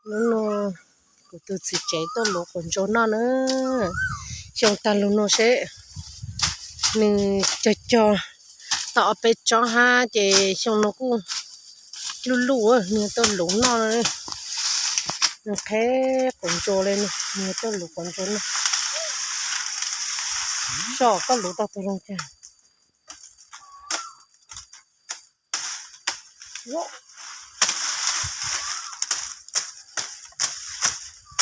Hnub no kuv tus txiv tsev tuaj luv quav ntsuas noj na. Xyoo tag lug no seb nws cog cog tau ob peb tsob hab ces xyoo no kuj luj luj nws tuaj luv noj. Nws qheb quav ntsuas li no, nws tuaj luv quav ntsuas noj. Soj koj luv tau tus zoo cas.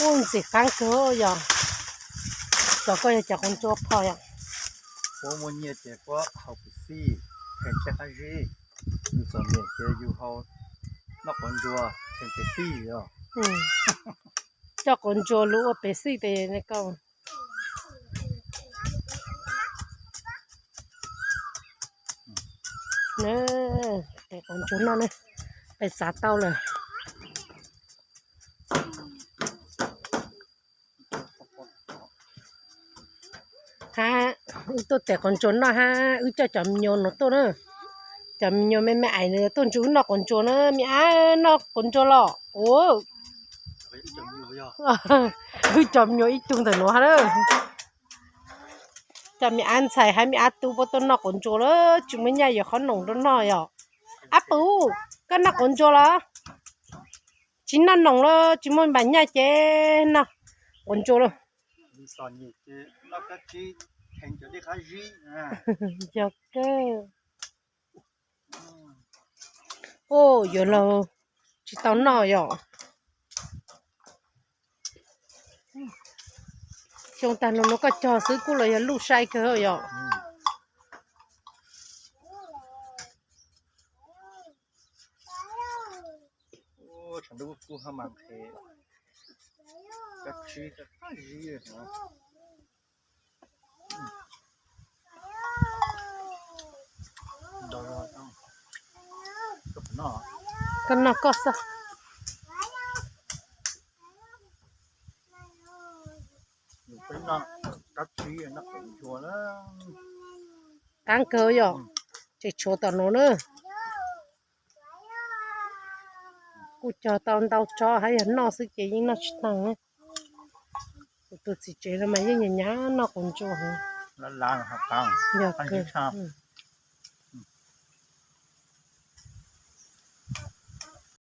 Ub, ntxim qab kawg yog. Cov koj yog cov quav ntsuas phom yom. Puab muaj nyiaj ces puab haus pes xij, theej tseb qab zib. Yus txom nyem ces yus haus noj quav ntsuas theej pes xij os. Coj quav ntsuas luv ua pes xij tes koj. Tes quav ntsuas noj ne, peb xav tau lawm. Hab wb tuaj tes quav ntsuas noj hab wb coj cov me nyuam no tuaj na. Cov me nyuam me me ais nws tuaj ntsib wb noj quav ntsuas na, me ab noj quav ntsuas los. Wb cov me nyuam ib tug ntawm nuav hab na. Cov me ab ntxhais hab me ab tub puab tuaj noj quav ntsuas lawm, tsis muaj nyaj yuav qhob noom rau noj yom. Ab pwg, koj noj quav ntsuas los? Tsis noj noom los tsis muaj npaum nyaj ces noj quav ntsuas lawm. Yog kawg. Ub, yuav luag tsis tau noj yom. Xyoo tag lug no koj cog xwb kuj los yog luj sai kawg yom. Koj noj koj xwb. Qab kawg yom, tseem tshuav tom no na. Kuj cog tau ntau tsob hab yog noj xwb ces yeej noj tsis taag. Kuv tus txiv tsev no mas yeej nyav nyav noj quav ntsuas heev. Yog kawg.